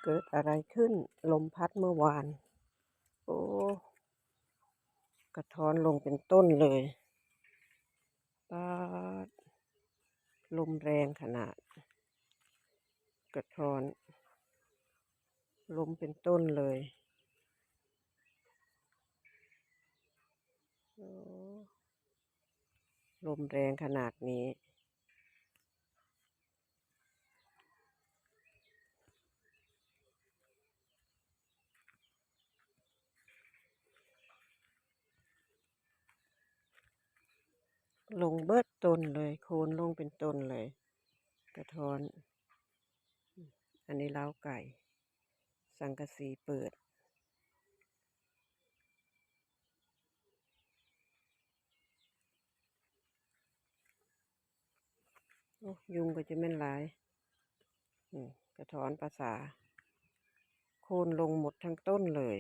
ເກີດອະໄລຂຶ້ນ? ລົມພັດເມື່ອວານ. ໂອ້ ກະທ້ອນລົງເປັນຕົ້ນເລີຍ. ປາດ ລົມແຮງຂະໜາດ. ກະທ້ອນລົມເປັນຕົ້ນເລີຍ. ໂອ້ ລົມແຮງຂະໜາດນີ້. ລົງເບິດຕົ້ນເລີຍ, ໂຄ່ນລົງເປັນຕົ້ນເລີຍ ກະທ້ອນ. ອັນນີ້ລາວໄກ່ ສັງກະສີເປີດ. ໂອ້ ຍຸງກໍຈະແມ່ນຫຼາຍ. ອືມ ກະທ້ອນປາສາ ໂຄ່ນລົງໝົດທັງຕົ້ນເລີຍ.